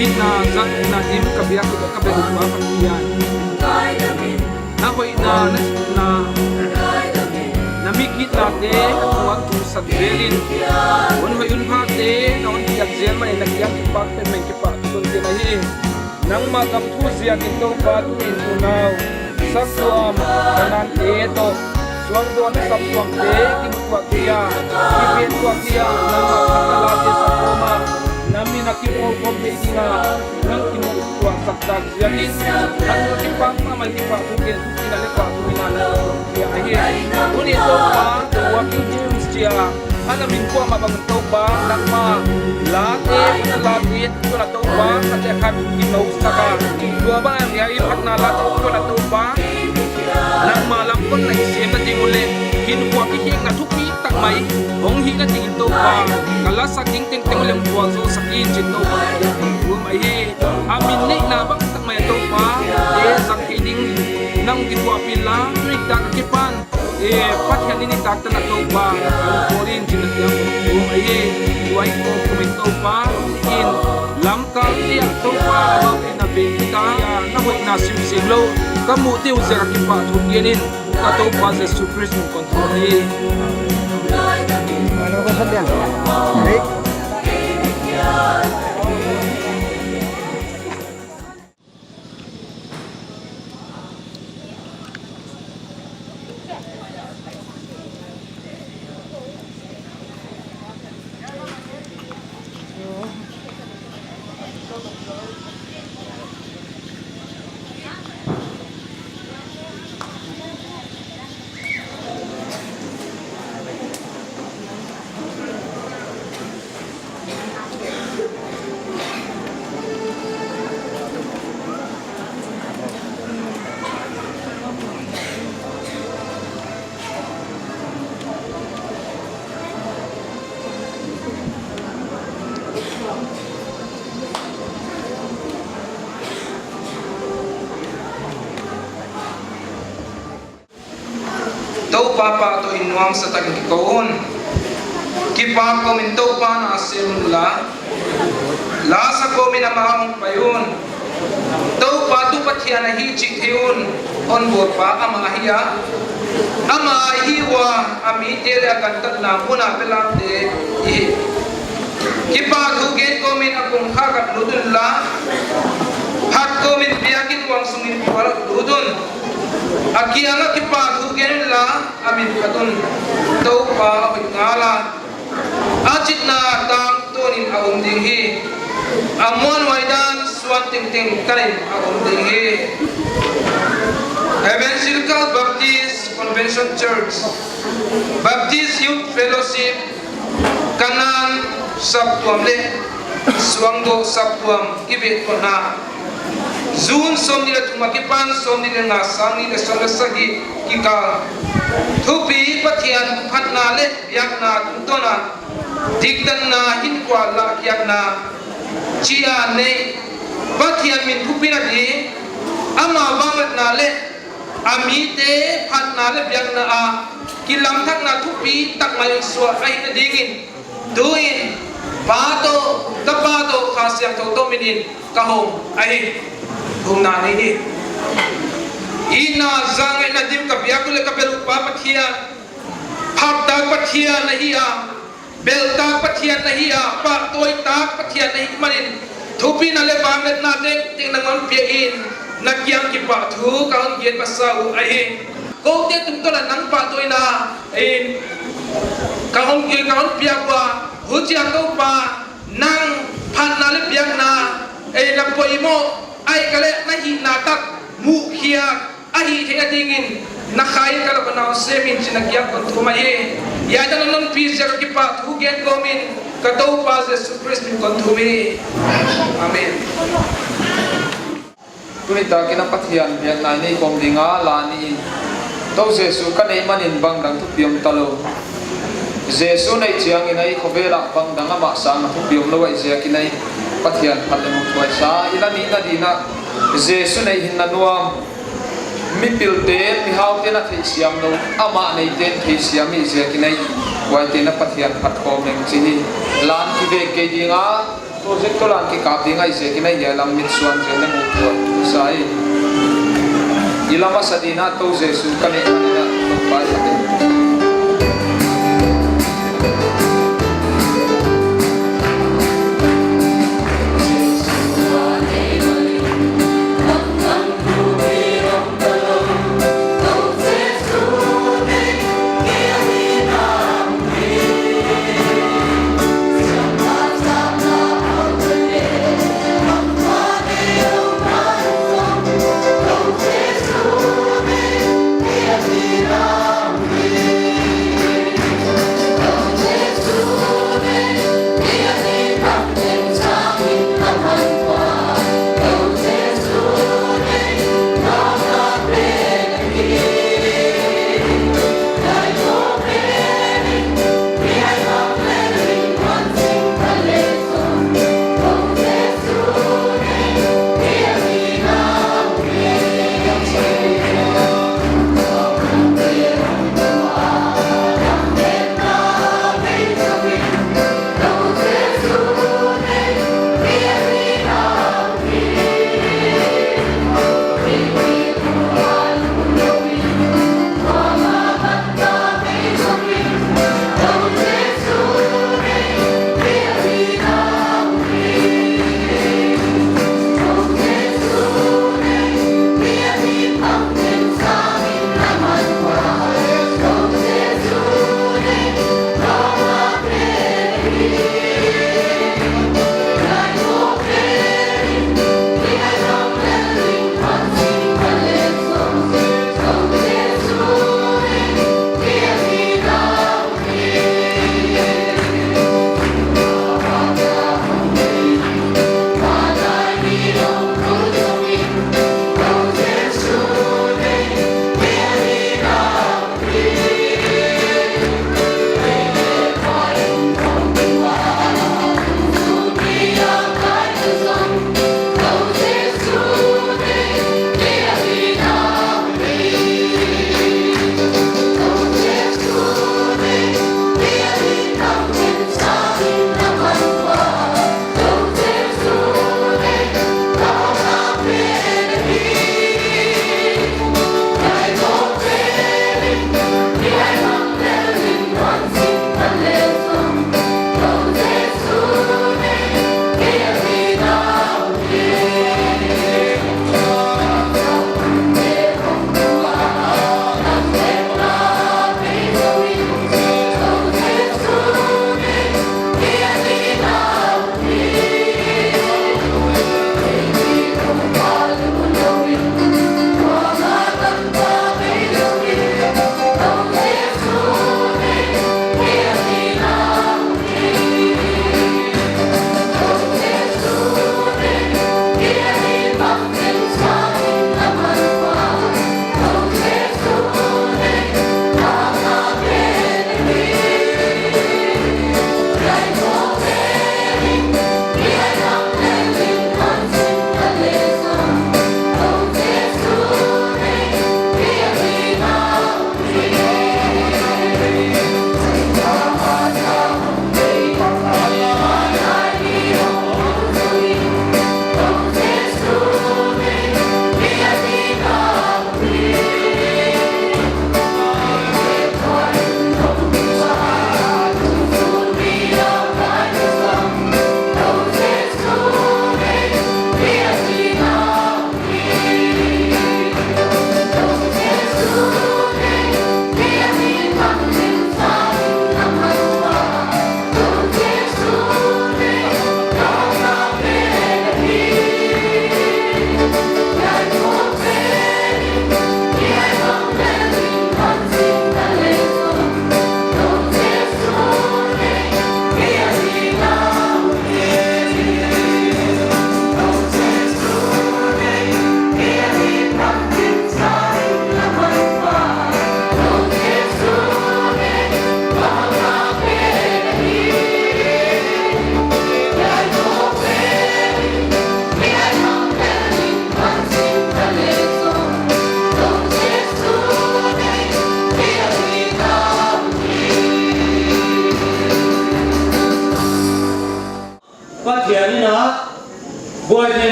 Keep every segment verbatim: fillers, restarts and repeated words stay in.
Itna, zatna, dim ka biak ka bel ba ka kian. Na hoihna, na sitna, na mikgitnate, ka tungah tungsak zelin. Hon hoih hon phate, na hon piak zel manin na kiang kipak pen meng kipak tun te mai hi. Nangmah gam thu ziakin Toupa tuin unau, saptuam, Kanaan te toh, suangdawn saptuamte, kimu tuak dia, kipe tuak dia, nangmah khat na late saptuam ah, na min a kibawl khawm thei ding a, nang kimu tuak sak tak ziakin, nang kipak mahmah kipahthu gen, thu ina le pah thu ina na dia ahi. Tuni Toupa, the working hymns chia, ana min kuamah bang Toupa, nangmah late, na late, tuna Toupa, khat le khat kinou sak a. Tua bang a ria i phatna late, tuna Toupa, nangmah lam kon na i sem na ding uleh, hinkhua kikhekna thupi tak mai hong hihna dingin Toupa, ka la sak ding tengteng uleh hong vualzawl sak in chin Toupa, hong vualzawl mai hi. A min neihna bang tak mai Toupa, e zang kei ding, nang kituahpih la, tuni tak kipan, e, Pathian in i taktan a Toupa, a kawlin chin a kiang kong kong ahi, tua i kong kong in Toupa, in lamkal tia Toupa, a bang in a beng ta, na hoihna sim sim lou, ka muh deuh ziak a kipahthu gen in, ka Toupa Jesu Khrist min kon thum hi. Toupa pahtawi in nuamsa takin kikou un. Kipak kawmin Toupa na sem unla, la sa kawmin amah hong pai un. Toupa tu Pathian ahi chih thei un. Hon bawlpa amah ahi a, amah ahi ua, a mite leh a gantatna mun a belamte i hi. Kipahthu gen kawmin a kongkhak ah lut unla, phat kawmin biakin huang sungin pual lut un. A kiangah kipahthu gen unla, a min phat un. Toupa a hoih ngal a, a chitna tangtawnin a om ding hi. A muanhuai dan suan tengteng tanin a om ding hi. Evangelical Baptist Convention Church, Baptist Youth Fellowship, Kanaan saptuam leh Suangdawn saptuam i biak kon na. June sawmnih leh thum akipan sawmnih leh nga, sangnih leh sawm leh sagih kikal. Thupi Pathian phatna leh biakna tungtawn a, diktatna hinkhua lahkhiakna chia nei, Pathian min thupina ding, amah vangliatna leh a mite phatna leh biakna a kilamthakna thupi tak mai suak ahihna dingin, tuin Pa toh, Tapa toh, Kha Siangthou toh minin ka hon ahi. Thumna nei ni. Itna, zangaihna dim ka biak uh leh ka bel uh pa Pathian, phat tak Pathian na hi a, bel tak Pathian na hi a, pahtawi tak Pathian na hih manin, thupina leh vangliatna tengteng nang hon pia in, na kiang kipahthu ka hon gen masa uh ahi. Koute tungtawn a nang pahtawina in ka hon, ka hon piak ua, huchia Toupa, nang phatna leh biakna, ei, na poimoh, ahihkeileh na hihna tak muhkhiak ahih theihna dingin, na Kha in ka lak ah na hon sem in chi'n na kiang kon thum ahi. Hiai dan hon pi ziak a kipahthu gen kawmin, ka Toupa Jesu Khrist min kon thum hi. Amen. Tuni takin a Pathian biakna i nei kawm ding a la ni in, Tou Jesu ka neih manin bangdang thupi om talou. Jesu neih chiangin ei khovel ah bangdang amah sang a thupi omlou ahih ziakin ei Pathian phat leh muh thuai sa. I la nihna dingin Jesu neih hinna nuam, mipilte, mihaute na theihsiam lou, amah neiten theihsiam ahih ziakin ei, huaite'n a Pathian phat kawm leng chi hi. Lan kivek kei ding a, projector lan kikap ding ahih ziakin ei, hiai lam mitsuan zel leh muh thuai sa hi. I la masa dingin Tou Jesu ka neih manin Toupa i phat leh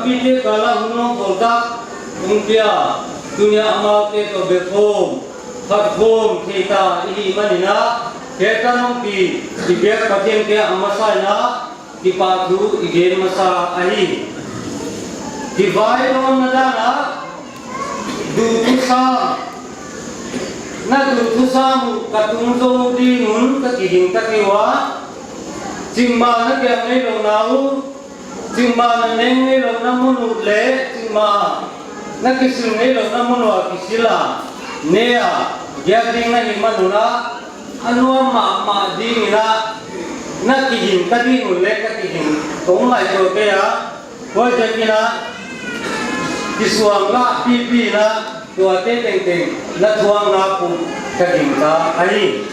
Pite kal a hun hong khol tak hong pia, tuni a amaute toh bekhawm, phatkhawm thei ta i hih manin a, kei tan hong pi i biak Pathian kiang a masa in a, kipahthu i gen masa ahi. Kivaidawnna dan a, duhthusam, na duhthusam uh ka tung zou ding un ka kiging ta kei ua, chingmah na kiang neilouhna uh, chingmah na neng neilouhna mun uh leh chingmah na kisil neilouhna mun uh a kisil a, ne a, giak ding na hih man un a, a nuam mahmah ding in a, na kiging ta ding un leh ka kiging kong ngaihtuah kei a, huaiziakin a, kisuang lah pipi in a, tuate tengteng na thuakna pum ka gingta ahi.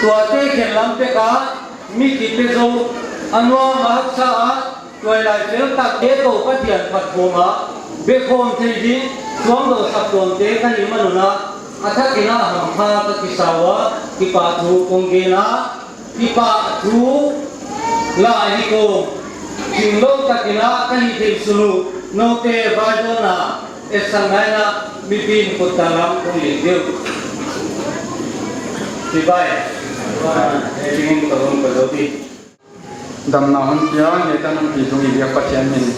Tuate khenlam pek a, mi kipe zou, a nuam a haksa a, tuailai fel tak te toh Pathian phatkhawm a, bekhawm thei ding, suangdawh saptuamte ka hih man un a, a thak in a hampha ka kisa ua, kipahthu kong gen a, kipahthu la hi kawm, ching lou tak in a ka hih theih sun uh, noute vaidawnna, e sang ngai na, mipi'n khut talam kong lik diu. Chibai. E, tingin ka hon ka zou di. Damna hon pia, ne tan hon pi tung i biak Pathian min,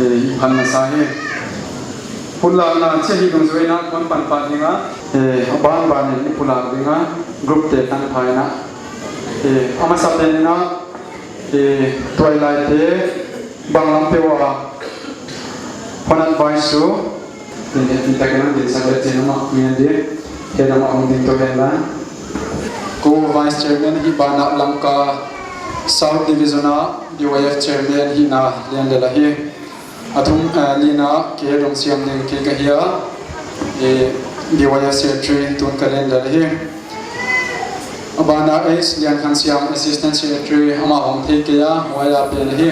e, i phat masa hi. Pulakna chih hi dungzui in a kon pan pah ding a, e, a banban in i pulak ding a, group te tan pha in a, e, a masa pen in a, e, tuailaite banglam peuh a hon advice uh, tin, tin takin a din sak leh chin amah ngen di, he dam a hong ding tou hen la. Kou Vice Chairman hi banah Lamka South Division a B Y F Chairman hihna lian lel ahi. A thum, eh, lina kei dong siam ding kei ka hi a, eh, B Y F Secretary tun ka lian lel ahi. A bana H Lian Khan Siam Assistant Secretary amah hong thei kei a, huai a pen ahi.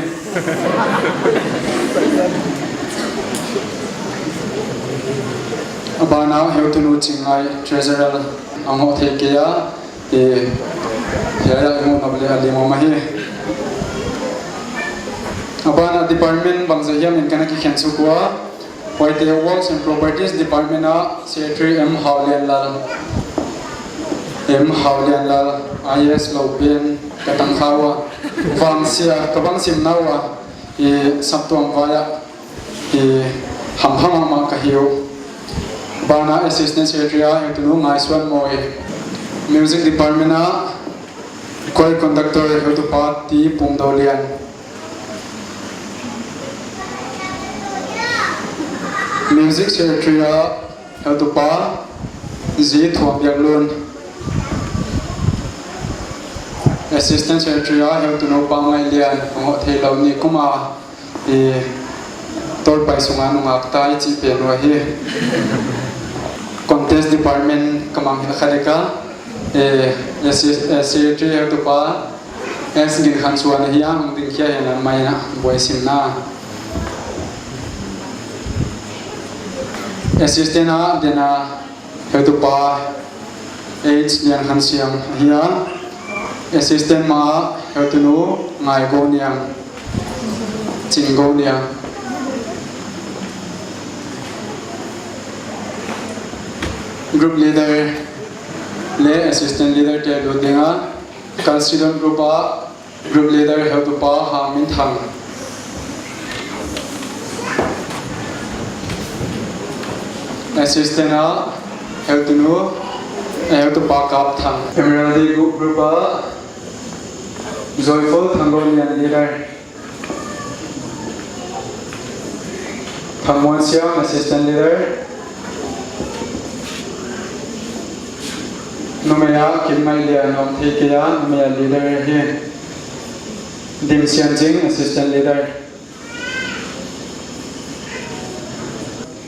A bana Heutunu Chingngai Treasurer a hong thei kei a, eh, hiai a hong nop leh a lim om ahi. A bana department bangzah hiam in ka na kikhen suk ua, Huaite Works and Properties Department a Secretary M Haulianlal, M Haulianlal, I A S lou pen ka tang kha ua, vangsia ka bang sim na ua, i saptuam vai a, i hampha mahmah ka hi uh. Bana Assistant Secretary a Heutunu Ngaisuanmawi, Music Department a Choir Conductor Heutupa T Pumdolian. Music Secretary a Heutupa Zi Thuambiaklun. Assistant Secretary a Heutunu Pamngaihlian, hong hoh theilou ni kum a, eh, tolpai sunga nungak ta i chih pen uh ahi. Contest Department ka mang hi kha dek a, eh, assi-, eh, Secretary Heutupa S Ginkhansuan ahi a, hong ding khia hen a mai na buai sim na. Assistant a dena Heutupa H Lian Khan Siam ahi a, assistant ma Heutunu Ngaigoniang, Chinggoniang. Group leader leh assistant leader te lut ding a, Khalsidon group a Group leader Heutupa Hangminthang. Assistant a Heutunu, eh, Heutupa Kapthang. Emerald group, group a Joyful Thanggolian leader. Thangmuansiam assistant leader. Numei a Kimmailian om thei kei a, numei a leader hi. Dimsianjing assistant leader.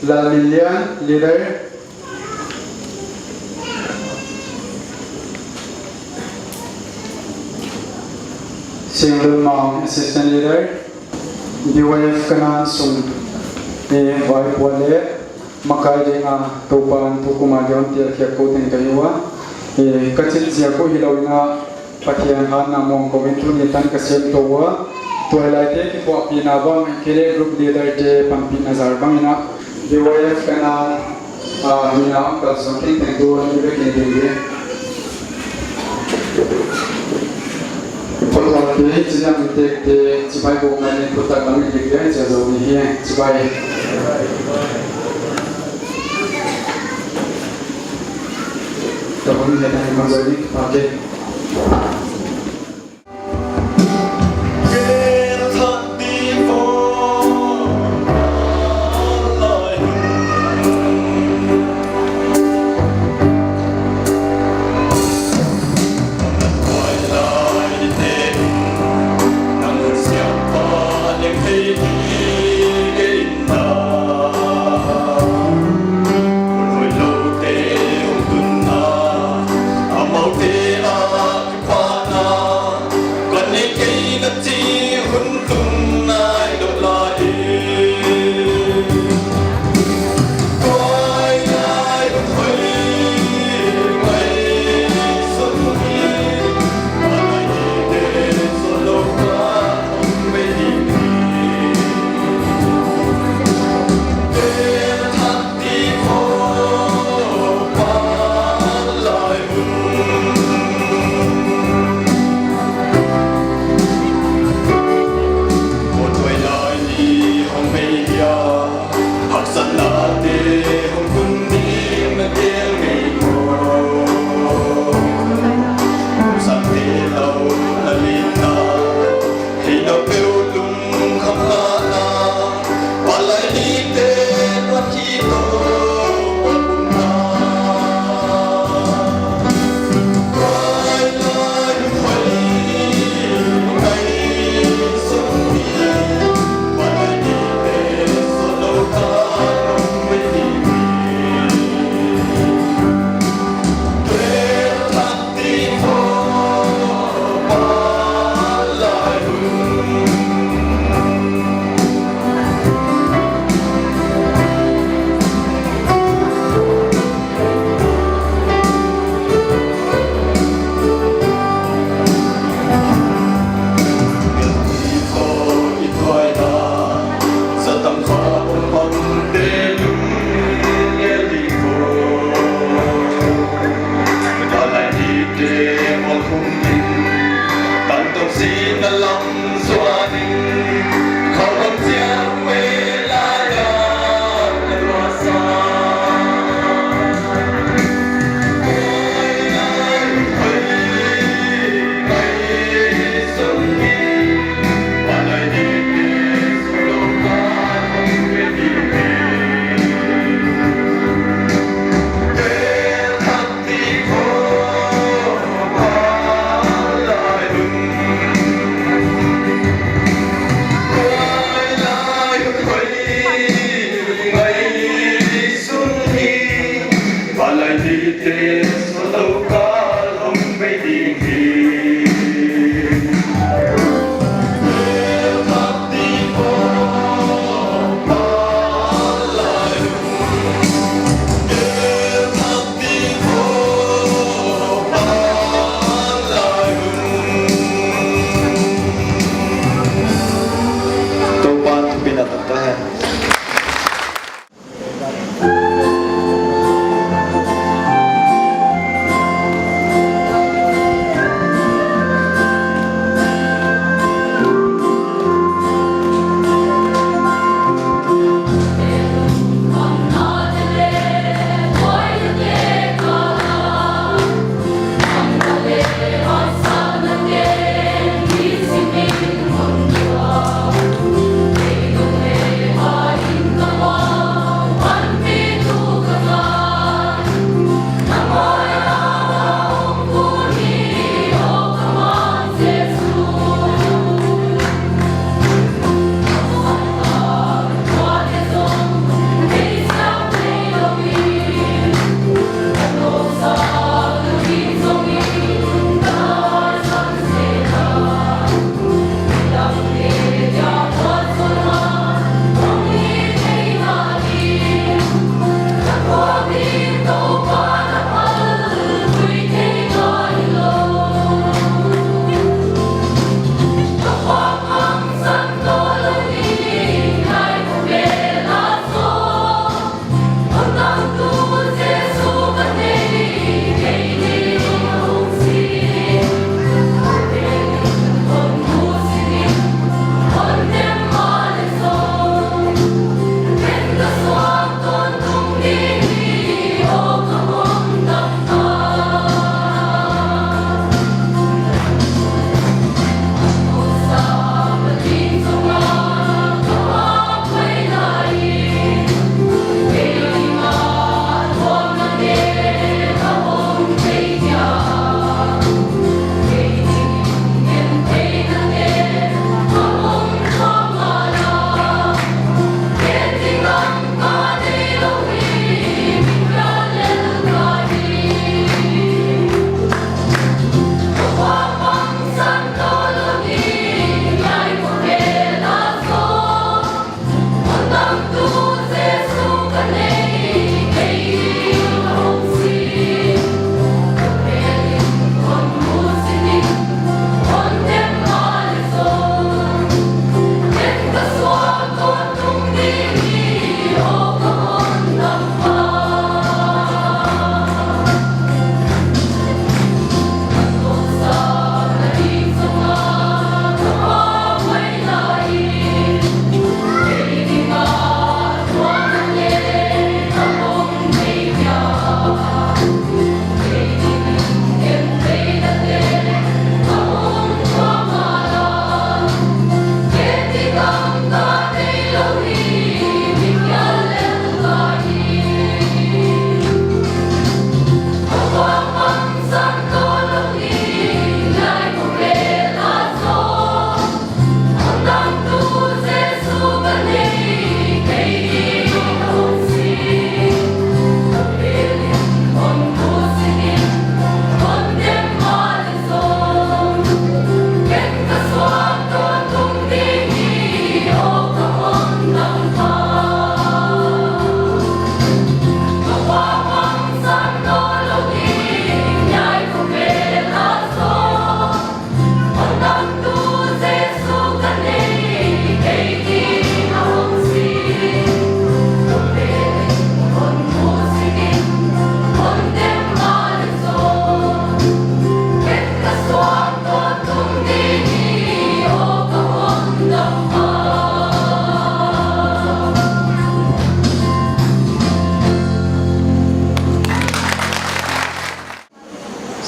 Lalminlian leader. Singlunmang assistant leader. B Y F Kanan sung, eh, vaipuak leh makai ding a Toupan tukum a dion tial khiak kou teng ka hi ua. Eh, ka chit ziak uh hilou in a Pathian hatna muang kou in tuni tan ka sem tou ua. Tuailaite kipuahpihna bang, K L A group leader te panpihna zar bang in a, B Y F kana, ah, mina kalsuan tengteng tu ni bekin ding di. Kolkol te, chiniam te, te, chibai bawk ngai ni, khut tak lam in dik te, chia zo ni hi, chibai. Ka hun ne tang man zo ni, pa ke.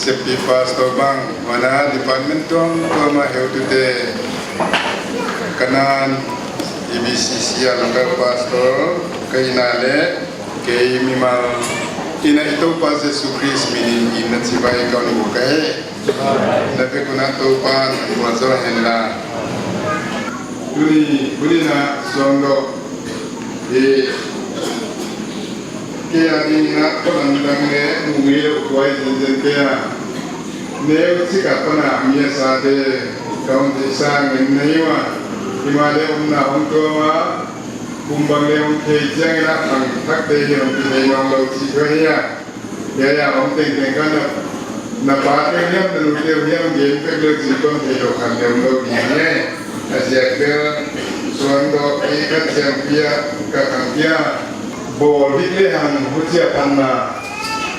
Pi pastor bang, huan a department tuamtuam a heutute, Kanan, E B C C a local pastor, ka hihna leh, kei mimal in a i Toupa Jesu Khrist min in na chibai ka hon buk ahi. Na vek un a Toupa'n vualzawl hen la. Tuni, tuni a Suangdoh, eh, kei a ding in a ka lamdang leh mu ngei lou tuai zenzen kei a. Neuchik a pan a mi a sate ka hon theihsa ngei na hi ua. Himahleh omna hong tuam a, kum bang leh hong thei chiang in a khangthakte hi hong kithei nawnlou chih ka hi a. Hiai a om tengteng kha na, na pate hiam, na nute hiam, gen pek leh chih kon theilou khat leh omlou ding hi. A ziak bel Suangdoh i ka chiang pia, ka khang pia. Bawl dik lehang huchia phanna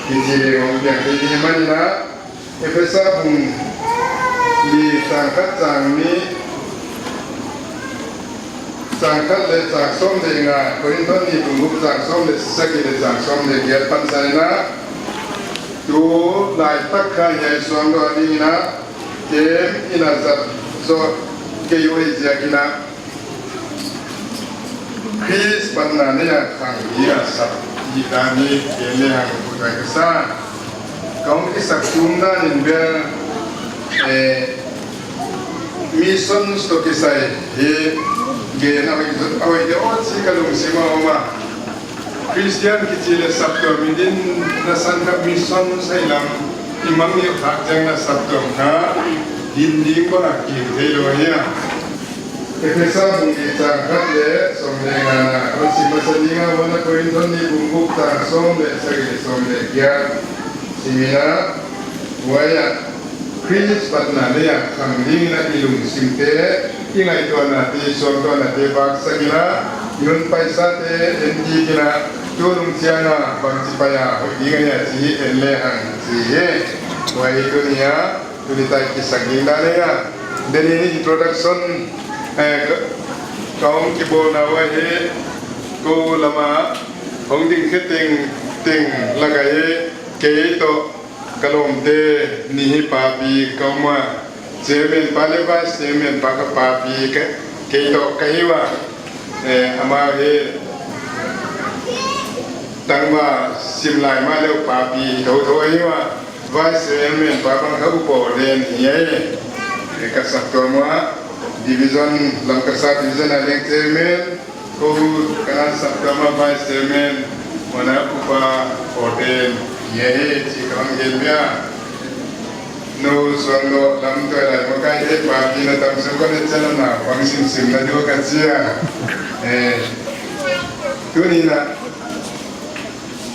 kichi leh hong piang thei ding manin a, Efesa bung li chang khat chang nih, chang khat leh chang sawm leh nga, Korinth ni bung guk chang sawm leh sagih leh chang sawm leh giat pansan in a, tulai tak kha hiai Suangdoh a ding in a, kem in a zat zoh kei uh ziak in a, Khrist patna nei a khang ding a sap hihdan hi gen lehang phutai ka sa. Ka hong kisak tum dan in bel, eh, missions toh kisai hi gen a hoih, a hoih deuh chih ka lungsim a om a. Khristian kichi leh saptuam i dinna san kha mission sai lam i mangngilh khak chiang in a saptuam kha din ding bang a kihilh theilou ahi a. Efesa bung li chang khat leh sawm leh nga na kon sim masa ding a, huan a Korinth ni bung guk chang sawm leh sagih leh sawm leh giat sim in a, huai ah Khrist patna nei a khang ding in a i lungsimte, i ngaihtuahnate, suangtuahnate vak sak in a, i hun paisate en kik in a, tunung chiang a bangchi pai a hoih ding ahia chih en lehang chi hi. Huai tuni a, tuni tak kisak ding dan ahi a. Tuni in introduction, eh, ka, ka hong kibawlna uh ahi, kou lam a hong ding khe tengteng lak ah hi, kei toh ka lawmte nih hi papi ka om a, chairman pa leh vice chairman pa kha papi ka, kei toh ka hi ua. Eh, amau hi tangval sim lai mahleh papi thouthou ahi ua. Vice chairman pa bang kha upa ordain hi a. Eh, ka saptuam a division, Lamka South division a leng chairman, kou Kanan saptuam a vice chairman, huan a upa ordain hi a hi chih ka hon gen bia. Nou Suangdoh lam tuailai makaite papi na tam suk kon e chan na bang simsim na diua ka chi a. Eh, tuni in a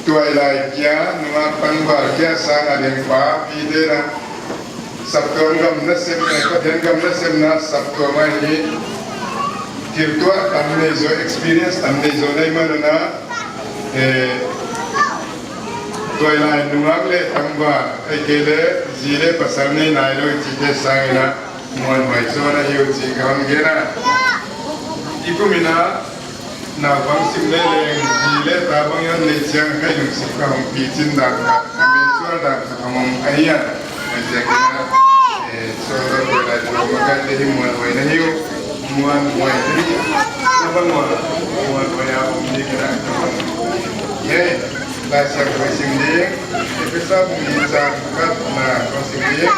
tuailai kia, nungak tangval kia sang a leng papite na saptuam gam nasem, eh, Pathian gam nasemna saptuam ahi. Thil tuah tam nei zaw, experience tam nei zaw na hih man un a, eh, tuailai nungak leh tangval, ahihkeileh zi leh pasal nei nailou chihte sang in a, muanhuai zaw na hi uh chih ka hon gen a. I kum in a, naupang sim leh leng, zi leh ta bang i hon neih chiang kha i lungsim kha hong pichin dan kha, a mature dan kha hong om ahi a. Huaiziak in a, eh, Suangdoh tuailai tuailai makaite hi muanhuai na hi uh, muanhuai na hi uh, na bang ua, muanhuai a om ding in a, ka hon, eh, Laisiangthou i sim ding, Efesa bung li chang khat na kon sim ding.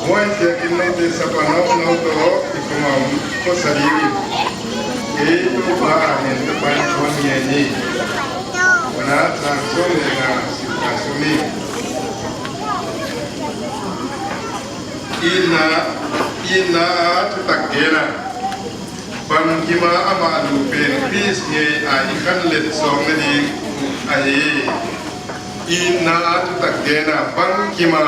Huaiziakin noute sap a naupang toh kikum a om khosa ding in, kei Toupa a hen ka pai khawm ngei hi. Huan a chang sawm leh nga sim ka sung ni. Itna, itna a thutak gen a, bangkim a amah lu pen Khrist ngei a i khanlet sawmna ding ahi. Itna a thutak gen a, bangkim a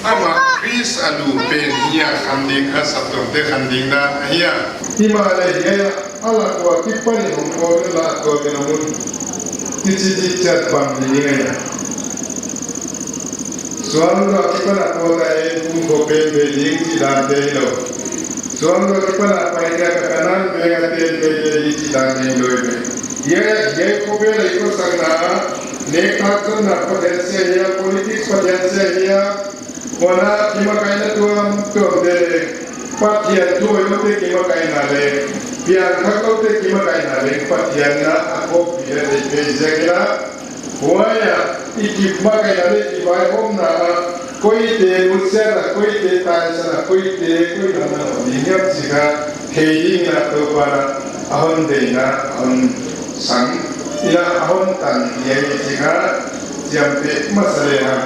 amah Khrist a lu pen hi a khan ding kha saptuamte khan ding dan ahi a. Himahleh hiai a lak ua kipan in hong kawm in lah tuam in a mun kichi chitchiat bang ding ahi a. Suangdoh a kipan a kawm a ei pum kho pen ve ding chih dan te hilou. Suangdoh a kipan a pai dia ka Kanan veng a ten ve ding chih dan hilou ve. Hiai, hiai khovel a i khosakna, nek tak zonna Pathian sia hia, politics Pathian sia hia, Huan a kimakaihna tuamtuamte leh, Pathian thu hoihte kimakaihna leh, piangthakte kimakaihna leh, Pathian na a khawkpi leh theihpih ziakin a, huai a i kimakaihna leh i vaihawmna ah, koite nutsiatna, koite taisanna, koite, koi lamna ding hiam chih kha thei dingin a Toupa'n a hon deihna, a hon sang, in a hon tan hi ahi chih kha, chiamteh masa lehang.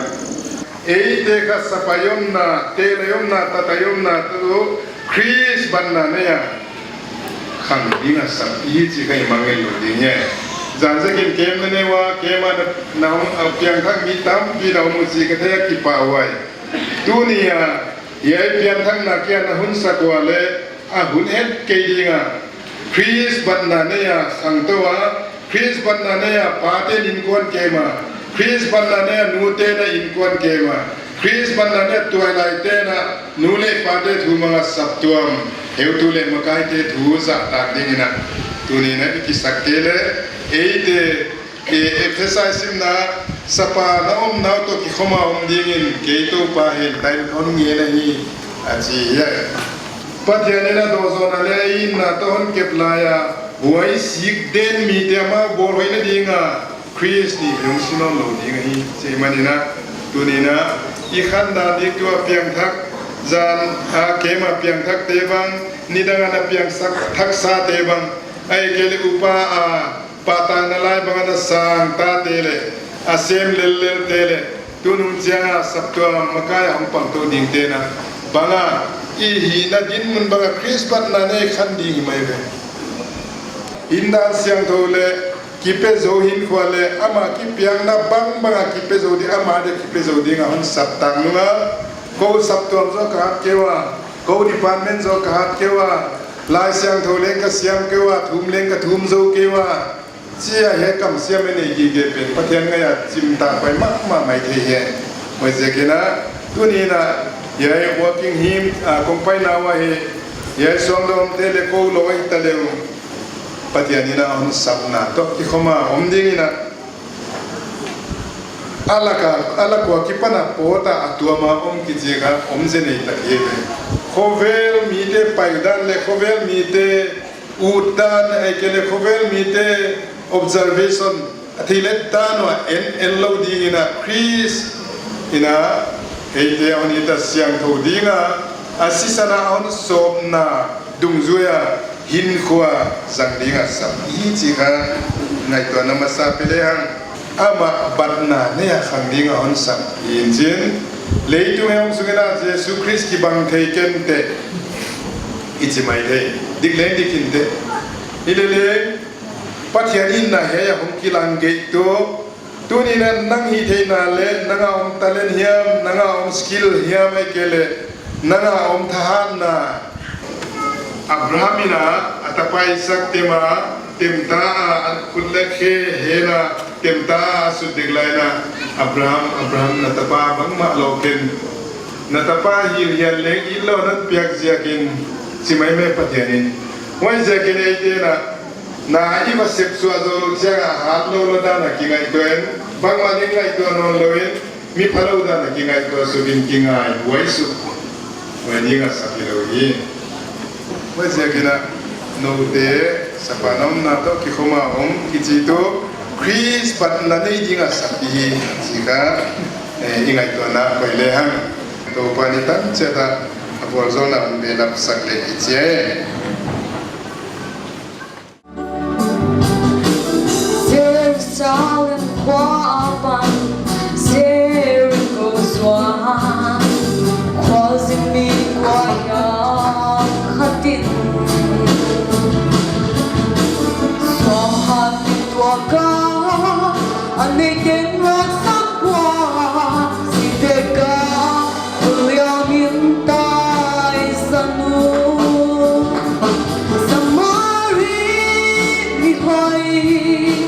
Eite kha sap a i omna, tel a i omna, tat a i omna tuh, Khrist batna nei a khang ding a sap i hi chih kha i mangngilh lou ding hi. Zan zekin camp na nei ua, camp a na, na hong, a piangthak mi tampi na om uh chih ka thei a, kipahhuai. Tuni a, hiai pianthakna kia na hun sak ua leh, a hun het kei ding a, Khrist batna nei a khangtou a, Khrist batna nei a pate'n inkuan kei ua, Khrist batna nei a nute'n inkuan kei ua, Khrist batna nei a tuailaite'n nu leh pate thu mang a saptuam heutu leh makaite thu zahtak dingin a, tuni'n a i kisakte leh, eite E, Efesa i simna, sap a na omna uh toh kikhawm a om dingin, kei Toupa hi'n tain kon ngen ahi, a chi hi. Pathian in a dawhzawhna leh a itna toh hon kep lai a, huai sik den mite amau bawlhoihna ding a, Khrist nih hong si nawn lou ding ahi, chih manin a, tuni'n a, i khandan ding tuh a piangthak, zan a camp a piangthakte bang, nidang a na piangsak, thaksate bang, ahihkeileh upa a, pahtakna lai bang a na sang tate leh, a sem lellel te leh, tunung chiang a saptuam makai a hong pangtou dingte'n a, bang a, i hihna dinmun bang a Khrist batna nei khan ding hi mai ve. Hindan siangthou leh, kipe zou hinkhua leh, ama kipiakna bangbang a kipe zou ding, ama dia kipe zou ding a hon saptak nung a, kou saptuam zaw ka hat kei ua, kou department zaw ka hat kei ua, Laisiangthou leng ka siam kei ua, thum leng ka thum zou kei ua, chi a hiai kam siam i neih gige pen Pathian ngaih a chimtak pai mahmah maithei hi. Huaiziakin a, tuni'n a, hiai working hymn, a, kong paina ua hi, hiai suangdawngte leh kou lou i ta leh uh, Pathian in a hon sapna toh kikhawm a om dingin a, a lak a, a lak ua kipan a pawt a a tuam a om kichi kha om zen ei tak hi ve. Khovel mite paidan leh khovel mite utdan, ahihkeileh khovel mite observation, a thilhihdan ua en, en lou dingin a Khrist in a, eite a hon hihsiangthou ding a, a sisan a hon sawpna dungzui a hinkhua zang ding a sap i hi chih kha ngaihtuahna masa pe lehang, amah batna nei a khang ding a hon sap i hi chi'n, leitung heutu sung in a Jesu Khrist kibang thei kei inteh, i chi maithei, dik leng dik inteh. Hileleng, Pathian itna hiai a hong kilang gei tuh, tuni'n a nang hihtheihna leh, nang a om talent hiam, nang a om skill hiam ahihkeileh, nang a om thahatna. Abraham in a, a tapa Isaak tem a, temta a, a khut leh khe hen a, temta a sut dek lai in a, Abraham, Abraham na tapa bangmah lou ken. Na tapa hilhial leng it lou na piak ziakin, chi mai mai Pathian in. Huaiziakin eite'n a, na i va sep suah zou chiang a hat lou lou dan a kingaihtuah in, bangmah leng ngaihtuah nawn lou in, mi phalou dan a kingaihtuah suk in kingaihhuai suk. Huai ding a sap hilou hi. Huaiziakin a, noute, sap a na omna toh kikhawm a om kichi tuh, Khrist batna nei ding a sap i hi, chih kha, eh, i ngaihtuahna pai lehang. Toupa'n i tan chiat a, a vualzawlna hon belap sak leh i chi e. Jerusalem khua apan Jeriko zuan, khualzin mi kua hiam khat in suanghat tuak a, a neih teng laksak ua, si dek a, liam in taisan uh. Samari mi hoih,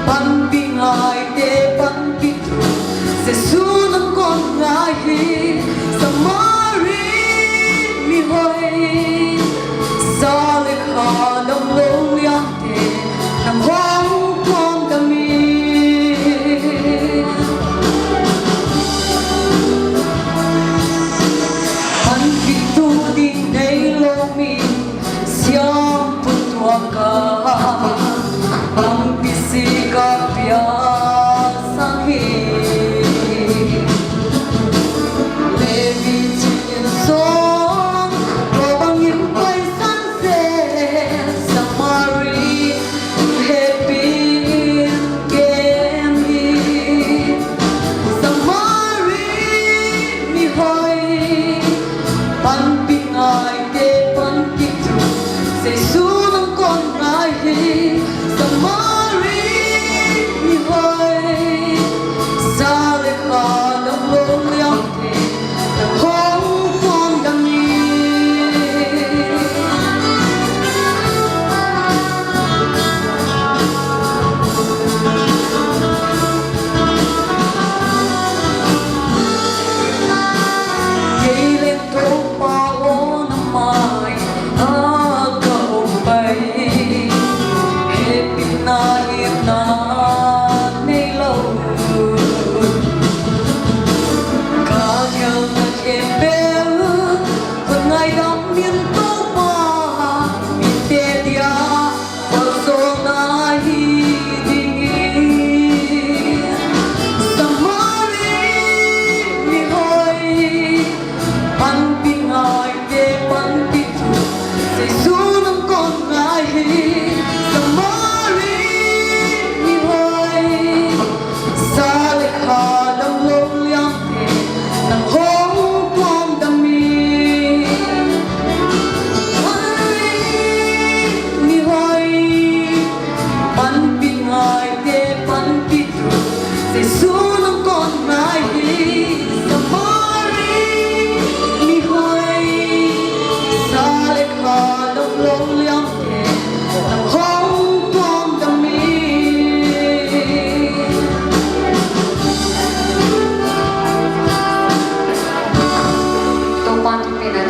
panpih ngaite panpih tuh, Jesu'n kon ngai hi. Samari mi hoih, sa leh kha dam lou liante, nang khong khong kami. Sang hi. Levi chingin zong, tua bangin paisan se, Samari hehpih ken hi. Samari mi hoih, panpih ngaite panpih tu, Jesu nang kon ngai hi. Samari mi hoih, sa leh kha dam lou liam te, nang hong tuam dam hi. Kei leng Toupa aw, na mai ah ka om pai, hehpihna itna neilou. Ka gelna khempeuh hon ngaidam in Toupa, mite dia vualzawlna hi ding hi. Samari mi hoih, panpih ngaite panpih tu, Jesu nang kon ngai hi. Samari mi hoih, sa leh kha dam lou liam te, nang hong tuam dam hi. Samari mi hoih, panpih ngaite panpih tu, Jesu nang kon ngai hi. Samari mi hoih, sa leh kha dam lou liam te, nang hong tuam dam hi. Toupa'n thupina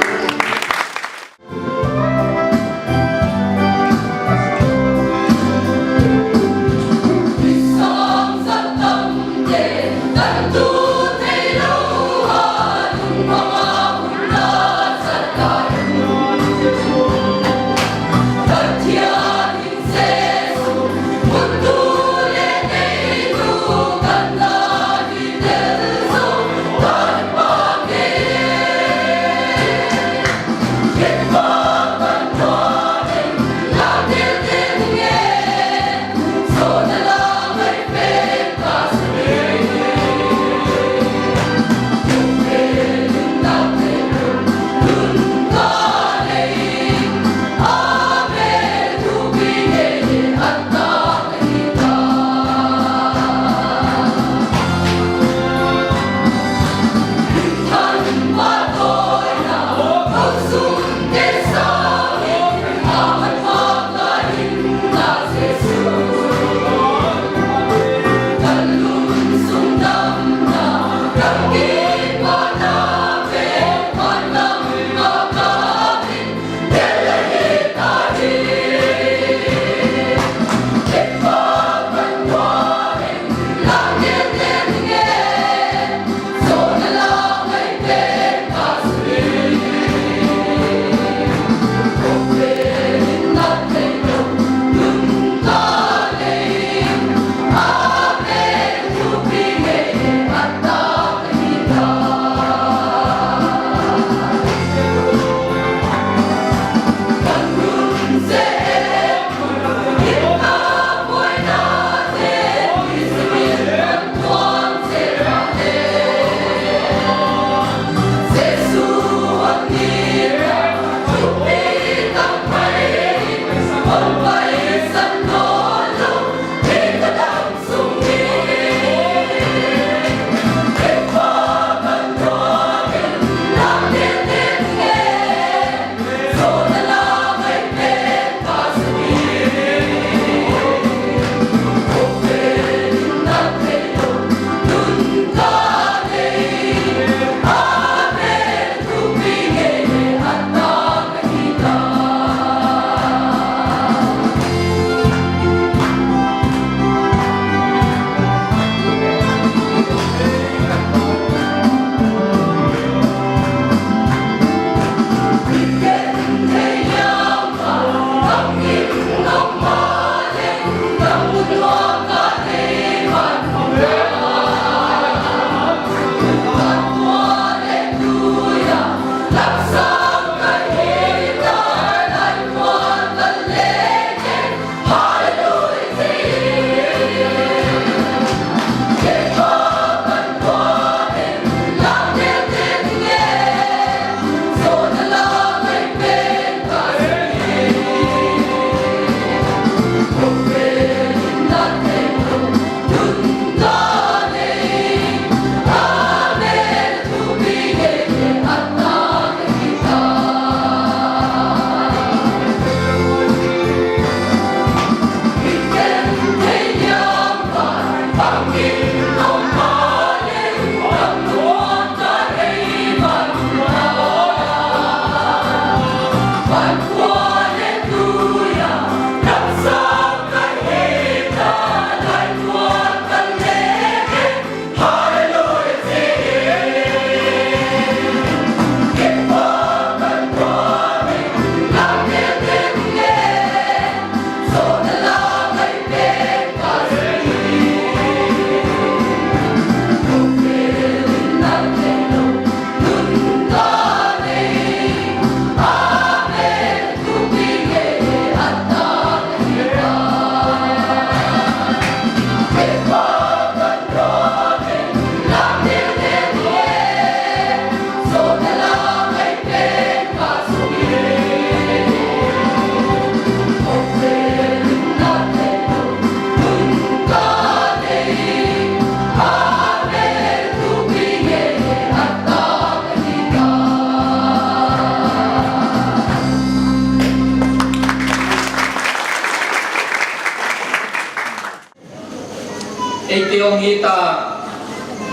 Eite hong hita,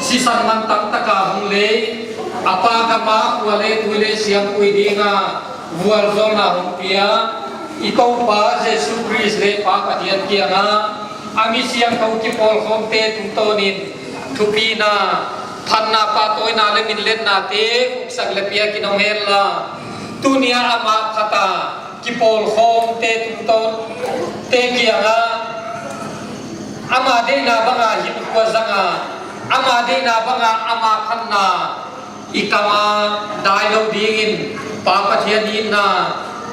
sisan mantam taka hong lei, a Pa gam a khua leh tui leh siampui dinga vualzawlna hong pia, i Toupa Jesu Khrist leh Pa Pathian kianga, a mi siangthou kipawlkhawmte tungtawnin thupina, phatna, pahtawina leh minlennate uksak leh piak in om henla. Tunia amah phata kipawlkhawmte tungtawnte kianga, ama deihna banga hinkhua zanga, ama deihna banga ama phatna i kama dailou dingin, Pa Pathian itna,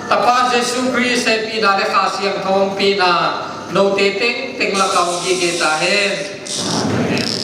Tapa Jesu Khrist hehpihna leh Kha Siangthou ompihna noute tengteng laka om gige ta hen. Amen.